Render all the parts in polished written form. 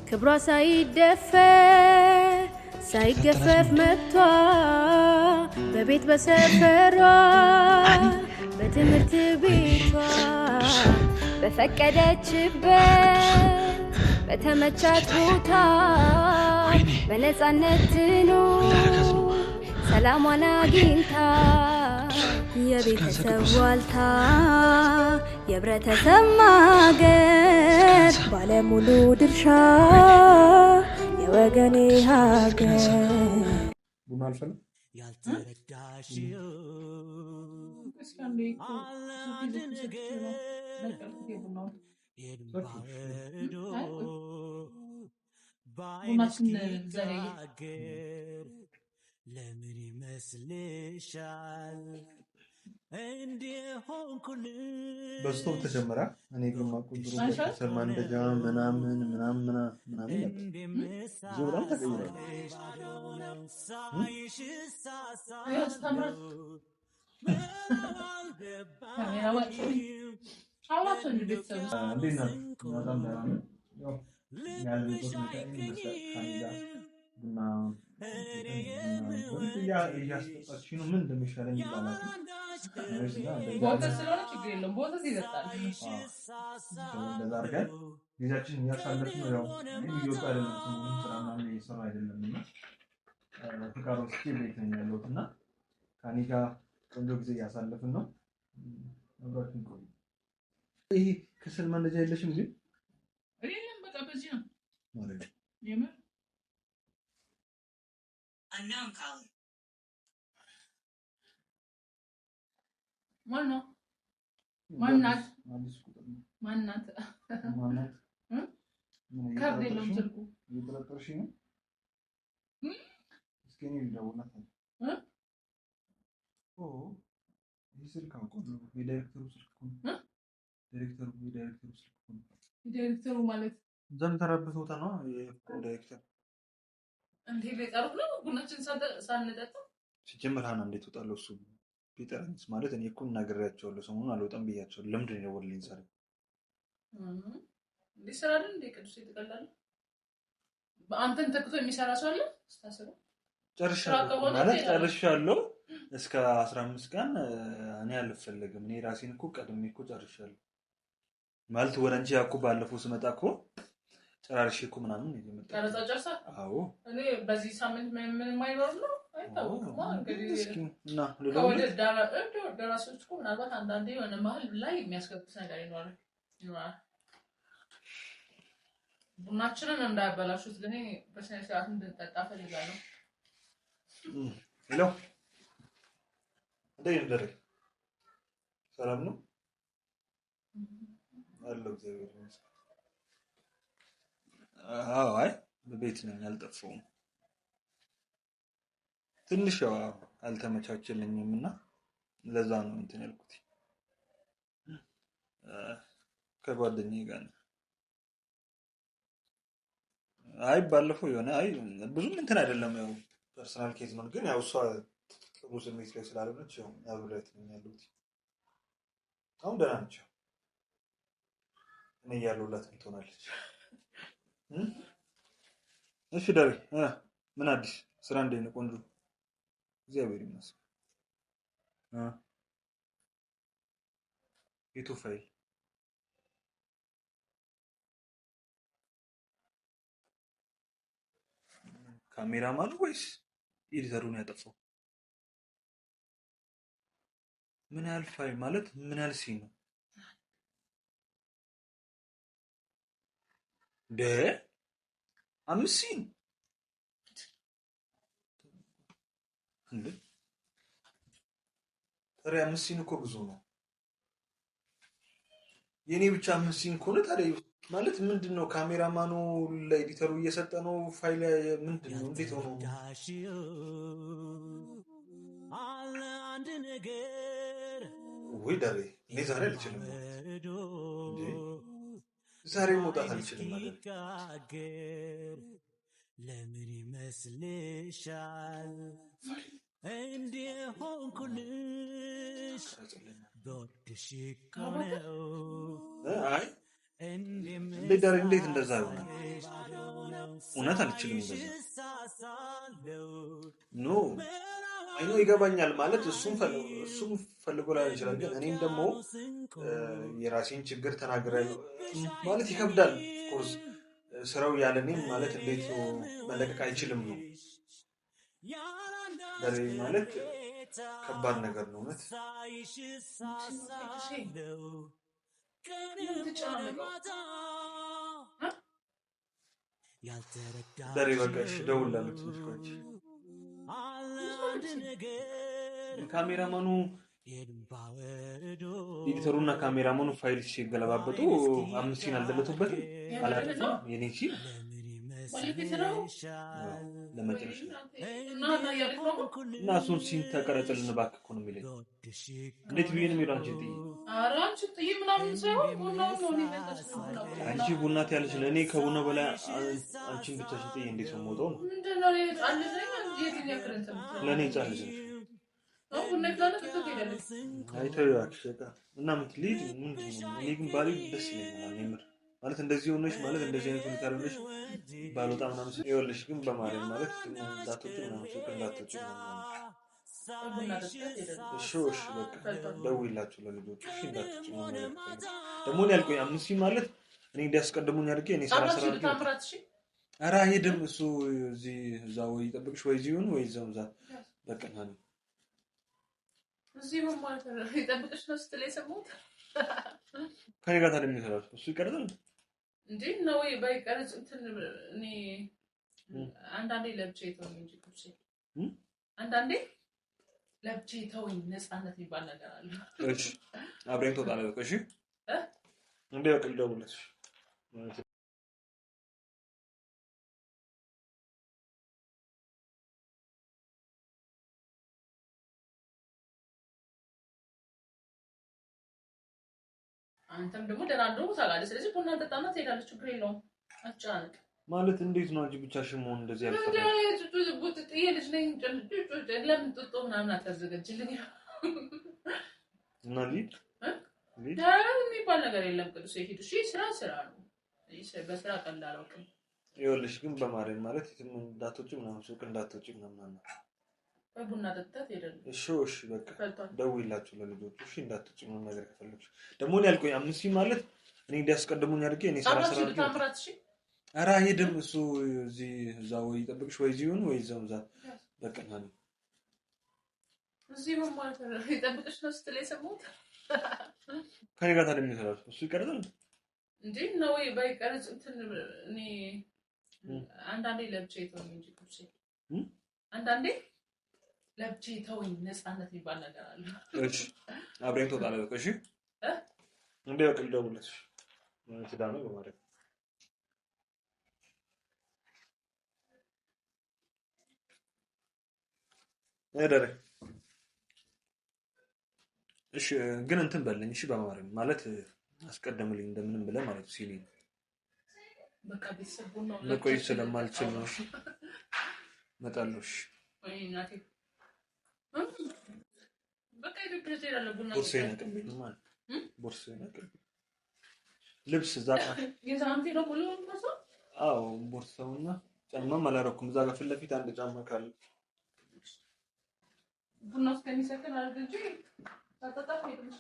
ክብሯ ሳይደፈር ሳይገፈፍ መብቷ፣ በቤት በሰፈሯ፣ በትምህርት ቤቷ፣ በፈቀደችበት በተመቻት ቦታ በነፃነት ትኑር ሰላሟን አግኝታ። የቤተሰብ ዋልታ፣ የህብረተሰብ ማገር፣ ባለሙሉ ድርሻ የወገኔ ሀገር። ቡና አልፈለም። እስኪ አንዴ እኮ ሱቅ ይዘህ ሰጥቼ ነው ነቀልኩት የቡናውን። አይ ቆይ፣ ቡናችን ዘገየ። ለምን ይመስልሻል እንዲሆንኩልሽ? በስቶቭ ተጀመረ። እኔ ግን ማቁጥሩ አይሻልም? ከሰል ማንደጃ ምናምን ምናምን ምናምን ነበር። ጊዜው በጣም ተቀይሯል። ያስተምራል። ካሜራ አውራቸው እንጂ ቤተሰብ ውስጥ። እንዴት ናችሁ? በጣም ደህና ነን። ያው ያለንበት ሁኔታ ይህን ይመስላል። ከእኔ ጋር ቡና እያስጠጣችኝ ነው። ምን እንደሚሻለኝ ይባላል። በወተት ስለሆነ ችግር የለውም። በወተት ይጠጣል። እንደዛ አድርገን ጊዜያችንን እያሳለፍን ነው። ያው እኔም እየወጡ አይደለም፣ ሰሞኑን ስራ ምናምን እየሰራ አይደለም እና ፍቃድ ወስጄ ቤት ነኝ ያለሁት እና ከእኔ ጋር ቆንጆ ጊዜ እያሳለፍን ነው። አብራችሁን ቆዩ። ይሄ ከሰል ማንደጃ የለሽም ግን? የለም፣ በቃ በዚህ ነው። ማለት ነው። የምር። Unknown caller. ማነው? ማናት? አዲስ ቁጥር ነው። ማናት? ማናት? እ? ምን ካርድ የለውም እየጠረጠርሽ ነው? ስልኩ። እየጠረጠርሽ ነው? እ? እስኪ እኔ ልደውልላት። እ? ኦ፣ ይህ ስልክ አውቆ ነው። የዳይሬክተሩ ስልክ እኮ ነው። እ? የዳይሬክተሩ ስልክ እኮ ነው። ዳይሬክተሩ ማለት? እዛ የምሰራበት ቦታ ነው የፍቅሩ ዳይሬክተር። እንዴ፣ ሊጠሩት ነው ቡናችን ሳንጠጣ? ሲጀመር ሀና እንዴት እወጣለሁ? እሱ ቢጠራኝስ? ማለት እኔ እኮ እናገራቸዋለሁ። ሰሞኑን አልወጣም ብያቸዋለሁ። ለምንድን ነው የደወለልኝ ዛሬ? እንዴ፣ ስራ አይደል እንዴ ቅዱስ የተቀላለ? አንተን ተክቶ የሚሰራ ሰው አለ ስታስበው? ጨርሻለሁ። ከሆነ ማለት ሌላ ነው። ጨርሻለሁ። እስከ 15 ቀን እኔ አልፈለግም። እኔ ራሴን እኮ ቀድሜ እኮ ጨርሻለሁ። ማለት ወደ አንቺ ያኮ ባለፈው ስመጣ እኮ ጨራርሼ እኮ ምናምን ነው የመጣሁት። ቀረጻ ጨርሳ? አዎ። እኔ በዚህ ሳምንት ምንም ምንም አይኖርም ነው፣ አይታወቅም። እንግዲህ እስኪ እና ከወደ ልደውልልህ? እንደው ደራሲዎች እኮ ምናልባት አንዳንዴ የሆነ መሀል ላይ የሚያስገቡት ነገር ይኖራል ይኖራል። ቡናችንን እንዳያበላሹት ግን እኔ በስነ ስርዓት እንድንጠጣ ፈልጋለሁ። Hello፣ እንዴት ነህ ደሬ? ሰላም ነው አለው። እግዚአብሔር ይመስገን። አዎ፣ አይ በቤት ነኝ፣ አልጠፋሁም። ትንሽ ያው አልተመቻቸልኝም እና ለዛ ነው እንትን ያልኩት። ከጓደኛዬ ጋር ነው። አይ ባለፈው የሆነ አይ ብዙም እንትን አይደለም፣ ያው personal case ነው፣ ግን ያው እሷ ጥሩ ስሜት ላይ ስላልሆነች ያው አብሬያት ነኝ ያለሁት። አሁን ደህና ነች። እኔ እያለሁላትም ትሆናለች። እ? እሺ ደሬ፣ ምን አዲስ ስራ? እንዴት ነው? ቆንጆ፣ እግዚአብሔር ይመስገን። የቱ ፋይል? ካሜራማኑ ወይስ editor ኡን ያጠፋው? ምን ያህል ፋይል ማለት ምን ያህል scene ነው? እንደ አምስት scene እንዴ? ታዲያ አምስት scene እኮ ብዙ ነው። የኔ ብቻ አምስት scene ከሆነ ታዲያ ማለት ምንድን ነው? ካሜራማኑ ለ editor ኡ እየሰጠ ነው ፋይል ምንድን ነው? እንዴት ሆኖ ነው? ያልተረዳሽው አለ አንድ ነገር። ወይ ዳሬ፣ እኔ ዛሬ አልችልም። በረዶ እንዴ፣ ዛሬ መውጣት አልችልም ማለት ሲጋገር ለምን ይመስልሻል እንዲሆንኩልሽ? በወድሽ እኮ ነው። አይ እንዴት ዳሬ፣ እንዴት እንደዛ ይሆናል? እውነት አልችልም። እንደዛ no I know ይገባኛል። ማለት እሱም ፈልጎ ላይሆን ይችላል፣ ግን እኔም ደግሞ የራሴን ችግር ተናግሬ ማለት ይከብዳል። Of course ስራው ያለ እኔም ማለት እንዴት ነው መለቀቅ አይችልም ነው ማለት ከባድ ነገር ነው እውነት። ደሬ በቃ እሺ፣ እደውልልሃለሁ ትንሽ ቆይቼ። ካሜራማኑ editor ኡና ካሜራማኑ ፋይል ሲገለባበጡ 5 scene አልደለቱበትም። አላጠፋም የኔን scene ለመጨረሻ እና እሱን scene ተቀረጽልን እባክህ እኮ ነው የሚለኝ። እንዴት ብዬ ነው የሚሄደው? አንቺን ጥዬ አንቺ ቡና ትያለሽ፣ ለእኔ ከቡና በላይ አንቺን ብቻሽን ጥዬ እንዴት ነው የምወጣው ነው? ለእኔ ህፃን ልጅ ነሽ። አይተኸው እባክሽ በቃ እና የምትልሂድ ምንድን ነው? እኔ ግን ባልሄድ ደስ ይለኛል። የምር ማለት እንደዚህ ሆነሽ ማለት እንደዚህ አይነት ሁኔታ ሆነሽ ባልወጣ ምናምን ይኸውልሽ፣ ግን በማርያም ማለት እንዳትወጪ ምናምን ሱቅ እንዳትወጪ ምናምን። እሺ እሺ፣ በቃ ደውይላቸው ለልጆቹ። እሺ እንዳትወጪ ምናምን። ደግሞ እኔ ያልኩኝ 5 scene ማለት እኔ እንዲያስቀድሙኝ አድርጌ እኔ ስራ ስራ አድርጌ ኧረ አይሄድም እሱ እዚህ እዛ ወይ ይጠብቅሽ ወይ እዚህ ይሁን ወይ እዛው እዛ በቃ ና እዚህ ማለት ነው ይጠብቅሽ ነው ስትል የሰማሁት። ከእኔ ጋር ታዲያ ምን ይሰራል እሱ? ይቀርጻል እንዴ ነው ወይ ባይቀርጽ እንትን እኔ አንዳንዴ ለብቻዬ ተወኝ እንጂ ቁርሴ አንዳንዴ ለብቻዬ ተወኝ፣ ነፃነት የሚባል ነገር አለ። እሺ አብረን ትወጣለህ በቃ። እሺ እንዴ በቃ ልደውልለት። እሺ አንተም ደግሞ ደህና እንደሆንኩ ታውቃለህ። ስለዚህ ቡና ጠጣና ትሄዳለች፣ ችግር የለውም፣ አትጨናነቅ። ማለት እንዴት ነው አንቺ ብቻሽን መሆን እንደዚህ ያልፈለግሽ? ቡጥጥዬ ልጅ ነኝ። ለምን ጡጦ ምናምን አታዘጋጅልኝ? እና ልሂድ የሚባል ነገር የለም። ቅዱስ ሂድ። እሺ ስራ ስራ ነው። በስራ ቀልድ አላውቅም። ይኸውልሽ ግን በማርያም ማለት እንዳትወጪ ምናምን ሱቅ እንዳትወጪ ምናምን ቡና ጠጥተህ ትሄዳለህ። እሺ እሺ፣ በቃ ደውይላቸው ለልጆቹ። እሺ እንዳትወጪ ምናምን ነገር ከፈለግሽ ደግሞ እኔ ያልኩኝ 5 scene ማለት እኔ እንዲያስቀድሙኝ አድርጌ እኔ ስራ ስራ አድርጌ ኧረ አይሄድም እሱ እዚህ እዛ ወይ ይጠብቅሽ ወይ እዚህ ይሁን ወይ እዛው እዛ በቃ ና እዚህ ማለት ነው ይጠብቅሽ ነው ስትል የሰማሁት። ከእኔ ጋር ታዲያ ምን ይሰራል እሱ? ይቀርጻል እንዴ ነው ወይ ባይቀርጽ እንትን እኔ አንዳንዴ ለብቻዬ ተወኝ እንጂ ቁርሴ አንዳንዴ ለብቻዬ ተወኝ፣ ነፃነት የሚባል ነገር አለ። እሺ አብረን ትወጣለህ በቃ። እሺ እንዴ በቃ ልደውልለት። እሺ ትዳር ነው በማርያም ደሬ። እሺ ግን እንትን በለኝ። እሺ በማርያም ማለት አስቀደምልኝ እንደምንም ብለህ ማለት ሲኒ በቃ ቤተሰብ ቡናው መቆየት ስለማልችል ነው። እሺ እመጣለሁ። እሺ ወይ እናቴ በቃ ኢትዮጵያ ትሄዳለህ። ቡና ቦርሳዬን አቀብኝ ማለት ቦርሳዬን አቀብኝ። ልብስ እዛ ጋር የዛንቴ ነው ሙሉ ቦርሳው። አዎ ቦርሳውና ጫማም አላደረኩም። እዛ ጋር ፊት ለፊት አንድ ጫማ ካለ ቡና እስከሚሰክን አድርግ እንጂ ታጣጣ ሄድም። እሺ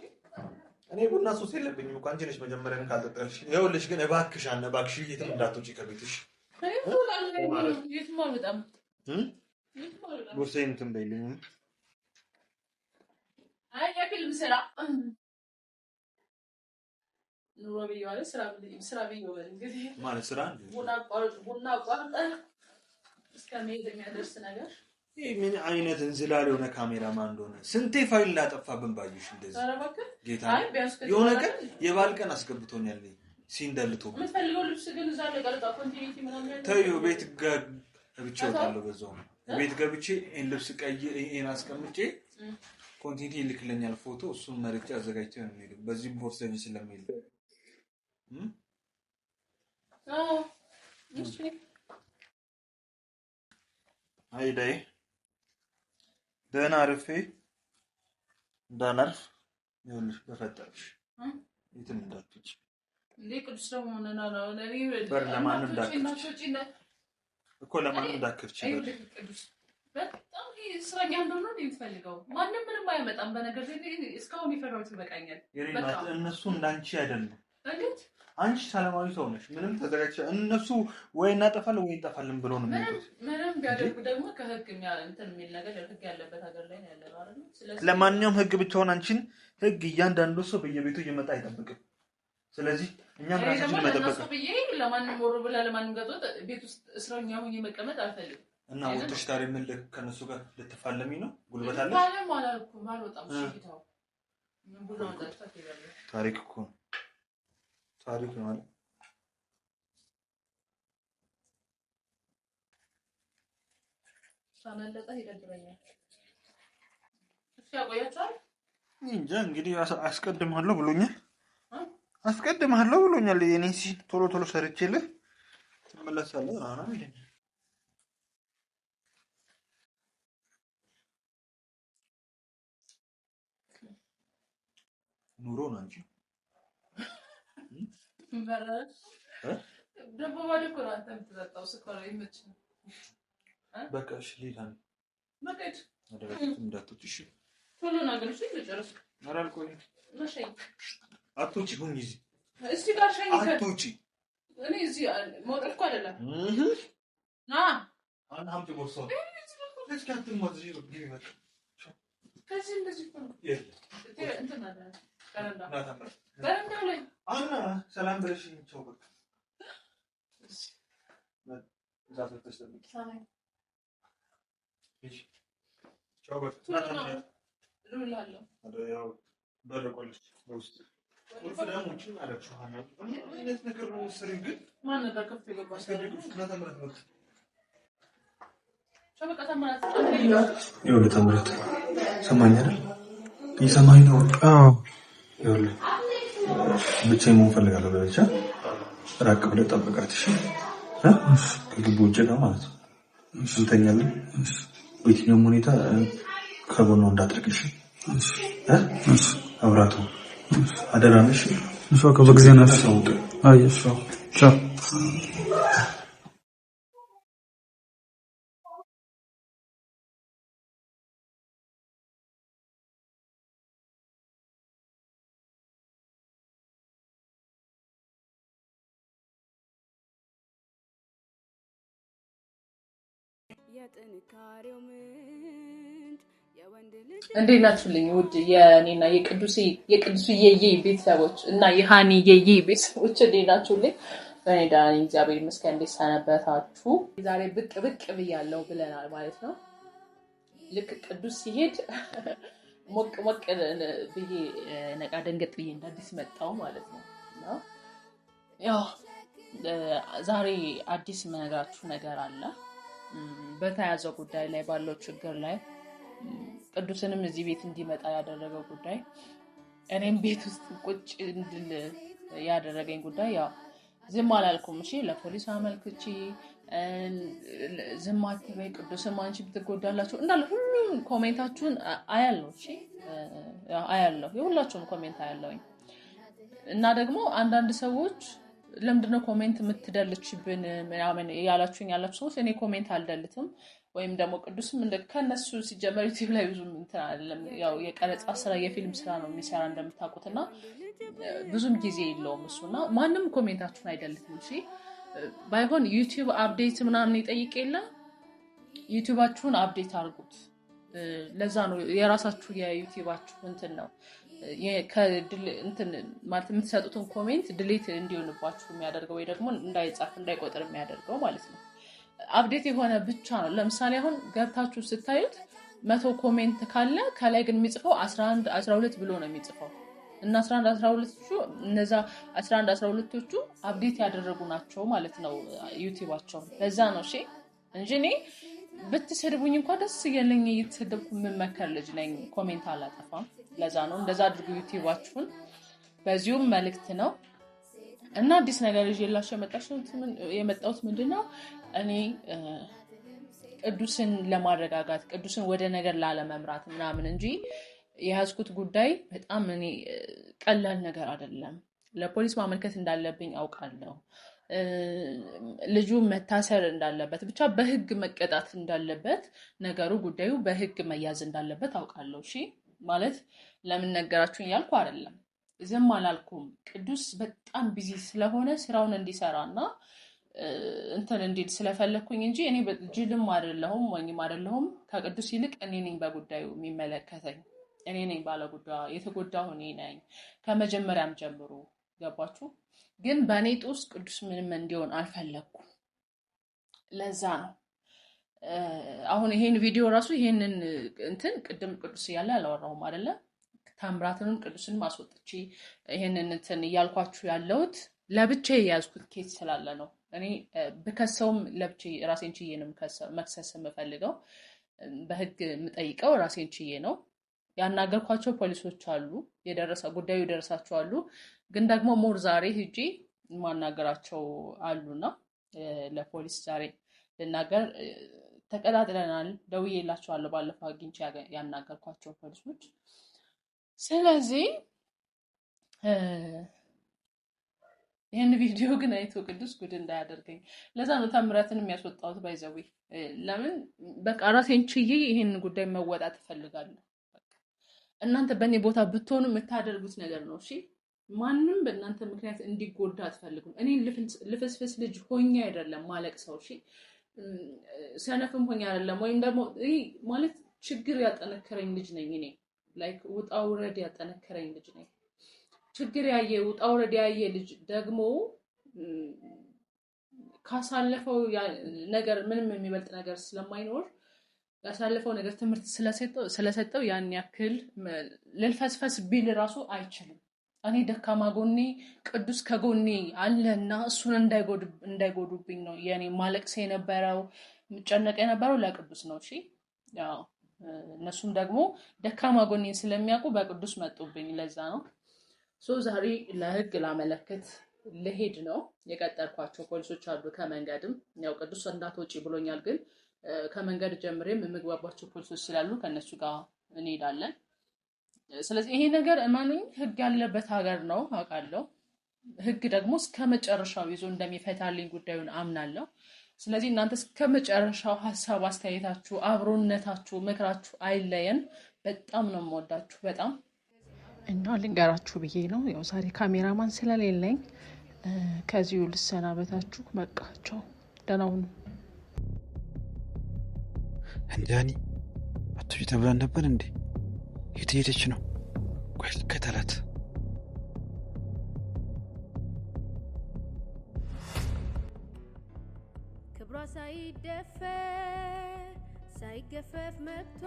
እኔ ቡና ሱስ የለብኝም እኮ አንቺ ነሽ መጀመሪያም ካልጠጣሽ። ይኸውልሽ ግን እባክሽ አነ እባክሽ የትም እንዳትወጪ ከቤትሽ። የትም አልወጣም። ቦርሳዬን እንትን በይልኝ። አይ የፊልም ስራ ኑሮ ብዬዋለሁ። ስራ ብዬዋለሁ። እንግዲህ ማለት ስራ ቡና አቋርጠህ እስከ መሄድ የሚያደርስ ነገር። ይህ ምን አይነት እንዝላል የሆነ ካሜራማን እንደሆነ ስንቴ ፋይል ላጠፋብን ባየሽ። እንደዚህ ጌታ የሆነ ቀን የበዓል ቀን አስገብቶኛል ሲንደልቶ የምትፈልገው ልብስ ግን እዛ አለ ቀርጻ continuity ምናምን ተይው። ቤት ገብቼ እወጣለሁ። በዛው ቤት ገብቼ ይሄን ልብስ ቀይሬ ይሄን አስቀምጬ continuity ይልክልኛል ፎቶ፣ እሱን መርጬ አዘጋጅቼ ነው የምሄደው። በዚህ ቦርሳ ይዤ ስለምሄድ አዎ። እሺ አይዳይ ደህና አርፌ እንዳላርፍ ይኸውልሽ፣ በፈጠረሽ የትም እንዳትወጪ እንዴ። ቅዱስ ደግሞ ነው ለኔ በር ለማንም እንዳትከፍቺ። እኮ ለማንም እንዳከፍች ቅዱስ በጣም እስረኛ እንደሆነ ነው የምትፈልገው። ማንም ምንም አያመጣም። በነገር እስካሁን የፈራሁት ይበቃኛል። እነሱ እንዳንቺ አይደለም። እንዴት አንቺ ሰላማዊ ሰው ነሽ፣ ምንም ተዘጋጅ። እነሱ ወይ እናጠፋለን ወይ እንጠፋለን ብሎ ነው የሚሉት። ምንም ቢያደርጉ ደግሞ ከህግ እንትን የሚል ነገር ህግ ያለበት ሀገር ላይ ነው ያለነው አይደል? ስለዚህ ለማንኛውም ህግ ብቻውን አንቺን ህግ እያንዳንዱ ሰው በየቤቱ እየመጣ አይጠብቅም። ስለዚህ እኛም ራሳችንን መጠበቅ ነው ብዬ ለማንም ወሮ ብላ ለማንም ገጦ ቤት ውስጥ እስረኛ ሆኜ መቀመጥ አልፈልግም። እና ወጥተሽ ታሪ ምን ከነሱ ጋር ልትፋለሚ ነው? ጉልበት አለሽ? ልፋለም አላልኩም፣ አልወጣም። እሺ ጌታው ምን ቡና ወጣች ትይዛለህ። ታሪክ እኮ ታሪክ ነው አይደል? ሳመለጠ ይደብረኛል። እሺ ያቆያችኋል? እንጃ እንግዲህ አስቀድማለሁ ብሎኛል። አስቀድማለሁ ብሎኛል። የኔ ቶሎ ቶሎ ሰርቼልህ ትመለሳለህ። አራ ይለኛል። ኑሮ ነው እንጂ ደግሞ ባዶ እኮ ነው አንተ የምትጠጣው ስኳር አይመችም። በቃ እሺ ልሂድ። በቃ ሂድ። እንዳትወጪ እሺ። ቶሎ ና ግን እሺ። ልጨርስ። ኧረ አልቆይም። መሸኝ አትውጪ፣ ሁኚ እዚህ። እዚህ ጋር ሸኝ። አትውጪ። እኔ እዚህ መውጣት እኮ አይደለም። ና አሁን አምጪ ቦርሳውን። እስኪ አትሟት። እዚህ ግቢ በቃ። ከዚህ እንደዚህ እኮ ነው። እንትን አለ በረንዳ በረንዳው ላይ አና ሰላም ብለሽኝ ቻው። በቃ እዛ ሰጥተሽ ጠብቂ። ቻው በቃ። እደውልልሃለሁ። ያው በር ቆልፍ በውስጥ ቁልፍ ደግሞ ውጪ አደረግሽው። ሀና ምን አይነት ነገር ነው የምትሰሪው ግን? ማን ነበር ከፍቶ የገባው? ና ታምራት በቃ ቻው በቃ ታምራት። ይኸውልህ ታምራት ሰማኝ አይደል? እየሰማኸኝ ነው? አዎ። ይኸውልህ ብቻዬን መሆን እፈልጋለሁ። ለብቻ ራቅ ብለህ ጠብቃት። እሺ? ከግቢ ውጭ ጋር ማለት ነው። እንተኛለን። በየትኛውም ሁኔታ ከጎኗ እንዳትርቅ። እሺ? አብራቱ አደራህን። እሺ? በጊዜ ነው። አይ እሺ፣ ቻው። እንዴት ናችሁልኝ? ውድ የኔና የቅዱስዬ ቤተሰቦች እና የሃኒዬ ቤተሰቦች እንዴት ናችሁልኝ? እኔ ደህና ነኝ፣ እግዚአብሔር ይመስገን። እንዴት ሰነበታችሁ? ዛሬ ብቅ ብቅ ብያለሁ ብለናል ማለት ነው። ልክ ቅዱስ ሲሄድ ሞቅ ሞቅ ብዬ ነቃ ደንገጥ ብዬ እንደ አዲስ መጣሁ ማለት ነው። እና ያው ዛሬ አዲስ የምነግራችሁ ነገር አለ። በተያዘው ጉዳይ ላይ ባለው ችግር ላይ ቅዱስንም እዚህ ቤት እንዲመጣ ያደረገው ጉዳይ፣ እኔም ቤት ውስጥ ቁጭ እንድል ያደረገኝ ጉዳይ፣ ያው ዝም አላልኩም። እሺ ለፖሊስ አመልክቼ ዝም አትበይ ቅዱስም አንቺ ብትጎዳላችሁ እንዳለ ሁሉም comment ኣችሁን አያለሁ። እሺ አያለሁ፣ የሁላችሁም comment አያለሁኝ። እና ደግሞ አንዳንድ ሰዎች ለምንድነው comment የምትደልችብን ምናምን ያላችሁኝ ያላችሁ ሰዎች፣ እኔ comment አልደልትም። ወይም ደግሞ ቅዱስም እንደ ከነሱ ሲጀመር ዩቲዩብ ላይ ብዙም እንትን አይደለም። ያው የቀረጻ ስራ የፊልም ስራ ነው የሚሰራ እንደምታውቁት፣ እና ብዙም ጊዜ የለውም እሱና ማንም comment ኣችሁን አይደልትም። እሺ ባይሆን ዩቲዩብ update ምናምን ይጠይቅ የለ ዩቲዩባችሁን update አድርጉት። ለዛ ነው የራሳችሁ የዩቲዩባችሁ እንትን ነው እንትን ማለት የምትሰጡትን comment delete እንዲሆንባችሁ የሚያደርገው ወይ ደግሞ እንዳይጻፍ እንዳይቆጥር የሚያደርገው ማለት ነው። Update የሆነ ብቻ ነው። ለምሳሌ አሁን ገብታችሁ ስታዩት 100 comment ካለ ከላይ ግን የሚጽፈው 11 12 ብሎ ነው የሚጽፈው፣ እና 11 12ቹ እነዛ 11 12ቶቹ update ያደረጉ ናቸው ማለት ነው ዩቲዩባቸው። ለዛ ነው እሺ እንጂ እኔ ብትሰድቡኝ እንኳን ደስ እያለኝ እየተሰደብኩ የምመከር ልጅ ነኝ። Comment አላጠፋም። ለዛ ነው እንደዛ አድርጉ ዩቲዩባችሁን። በዚሁም መልእክት ነው። እና አዲስ ነገር ይዤላችሁ የመጣሁት ምንድነው፣ እኔ ቅዱስን ለማረጋጋት ቅዱስን ወደ ነገር ላለመምራት ምናምን እንጂ የያዝኩት ጉዳይ በጣም እኔ ቀላል ነገር አይደለም። ለፖሊስ ማመልከት እንዳለብኝ አውቃለሁ። ልጁ መታሰር እንዳለበት፣ ብቻ በህግ መቀጣት እንዳለበት፣ ነገሩ ጉዳዩ በህግ መያዝ እንዳለበት አውቃለሁ። እሺ ማለት ለምን ነገራችሁኝ እያልኩ አይደለም፣ ዝም አላልኩም። ቅዱስ በጣም busy ስለሆነ ስራውን እንዲሰራ እና እንትን እንዲል ስለፈለግኩኝ እንጂ እኔ ጅልም አይደለሁም ወይም አይደለሁም። ከቅዱስ ይልቅ እኔ ነኝ በጉዳዩ የሚመለከተኝ፣ እኔ ነኝ ባለጉዳዩ፣ የተጎዳሁ እኔ ነኝ ከመጀመሪያም ጀምሮ። ገባችሁ? ግን በእኔ ጦስ ቅዱስ ምንም እንዲሆን አልፈለግኩም። ለዛ ነው አሁን ይሄን ቪዲዮ ራሱ ይሄንን እንትን ቅድም ቅዱስ እያለ አላወራሁም አይደለ? ታምራትንም ቅዱስንም አስወጥቼ ይሄንን እንትን እያልኳችሁ ያለሁት ለብቻ የያዝኩት case ስላለ ነው። እኔ ብከሰውም ለብቻ ራሴን ችዬ ነው መክሰስ የምፈልገው። በህግ የምጠይቀው ራሴን ችዬ ነው። ያናገርኳቸው ፖሊሶች አሉ፣ የደረሰ ጉዳዩ የደረሳቸው አሉ። ግን ደግሞ more ዛሬ ሂጂ ማናገራቸው አሉና ለፖሊስ ዛሬ ልናገር ተቀጣጥለናል። ደውዬላቸዋለሁ፣ ባለፈው አግኝቼ ያናገርኳቸው ፖሊሶች። ስለዚህ ይህን ቪዲዮ ግን አይቶ ቅዱስ ጉድ እንዳያደርገኝ ለዛ ነው ታምራትን የሚያስወጣሁት። By the way ለምን በቃ ራሴን ችዬ ይህን ጉዳይ መወጣት እፈልጋለሁ። እናንተ በእኔ ቦታ ብትሆኑ የምታደርጉት ነገር ነው። እሺ ማንም በእናንተ ምክንያት እንዲጎዳ አትፈልጉም። እኔ ልፍስፍስ ልጅ ሆኜ አይደለም ማለቅ ሰው፣ እሺ ሰነፍም ሆኜ አይደለም፣ ወይም ደግሞ ይህ ማለት ችግር ያጠነከረኝ ልጅ ነኝ እኔ፣ like ውጣ ውረድ ያጠነከረኝ ልጅ ነኝ። ችግር ያየ ውጣ ውረድ ያየ ልጅ ደግሞ ካሳለፈው ነገር ምንም የሚበልጥ ነገር ስለማይኖር ያሳለፈው ነገር ትምህርት ስለሰጠው ያን ያክል ልልፈስፈስ ቢል ራሱ አይችልም። እኔ ደካማ ጎኔ ቅዱስ ከጎኔ አለና እሱን እንዳይጎዱብኝ ነው የኔ ማለቅስ የነበረው፣ የምጨነቅ የነበረው ለቅዱስ ነው። እሺ ያው እነሱም ደግሞ ደካማ ጎኔን ስለሚያውቁ በቅዱስ መጡብኝ። ለዛ ነው። So ዛሬ ለህግ ላመለክት ልሄድ ነው። የቀጠርኳቸው ፖሊሶች አሉ። ከመንገድም ያው ቅዱስ እንዳትወጪ ብሎኛል፣ ግን ከመንገድ ጀምሬም የምግባባቸው ፖሊሶች ስላሉ ከእነሱ ጋር እንሄዳለን። ስለዚህ ይሄ ነገር እመኑኝ ህግ ያለበት ሀገር ነው አውቃለሁ። ህግ ደግሞ እስከ መጨረሻው ይዞ እንደሚፈታልኝ ጉዳዩን አምናለሁ። ስለዚህ እናንተ እስከ መጨረሻው ሀሳብ አስተያየታችሁ፣ አብሮነታችሁ፣ ምክራችሁ አይለየን። በጣም ነው የምወዳችሁ በጣም። እና ልንገራችሁ ብዬ ነው ያው ዛሬ ካሜራማን ስለሌለኝ ከዚሁ ልሰናበታችሁ። በቃቸው፣ ደህና ሁኑ። እንዴ አኒ አትውጪ ተብላን ነበር እንዴ? የት ሄደች ነው? ቆይ ልከተላት። ክብሯ ሳይደፈር ሳይገፈፍ መብቷ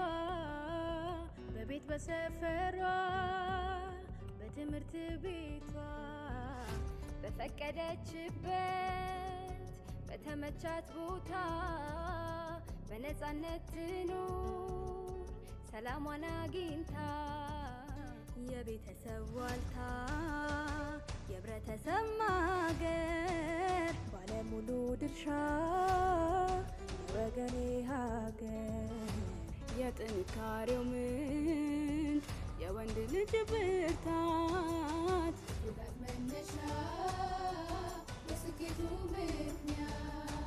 በቤት በሰፈሯ በትምህርት ቤቷ በፈቀደችበት በተመቻት ቦታ በነፃነት ትኑር ሰላሟን አግኝታ። የቤተሰብ ዋልታ የህብረተሰብ ማገር ባለሙሉ ድርሻ የወገኔ ሀገር የጥንካሬው ምንጭ የወንድ ልጅ ብርታት ጉዳት መነሻ የስኬቱ ምክንያት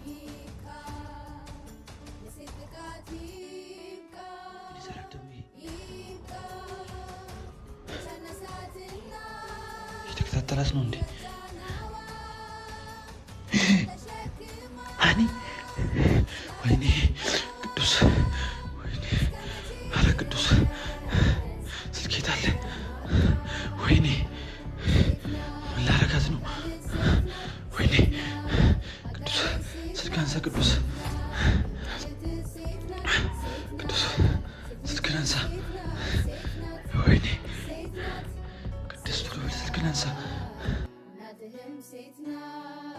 ይብቃ፣ የሴት ጥቃት ይብቃ፣ ይብቃ፣ ተነሳትና እየተከታተላት ነው እንዴ? አኒ ወይኔ ቅዱስ፣ ወይኔ አረ ቅዱስ ስልኬት አለ። ወይኔ ምን ላረጋት ነው? ወይኔ ቅዱስ ስልክ አንሳ። ቅዱስ ቅዱስ ስልክን አንሳ። ወይኔ ቅዱስ ቶሎ በል ስልክን አንሳ። እናትህም ሴት ናት።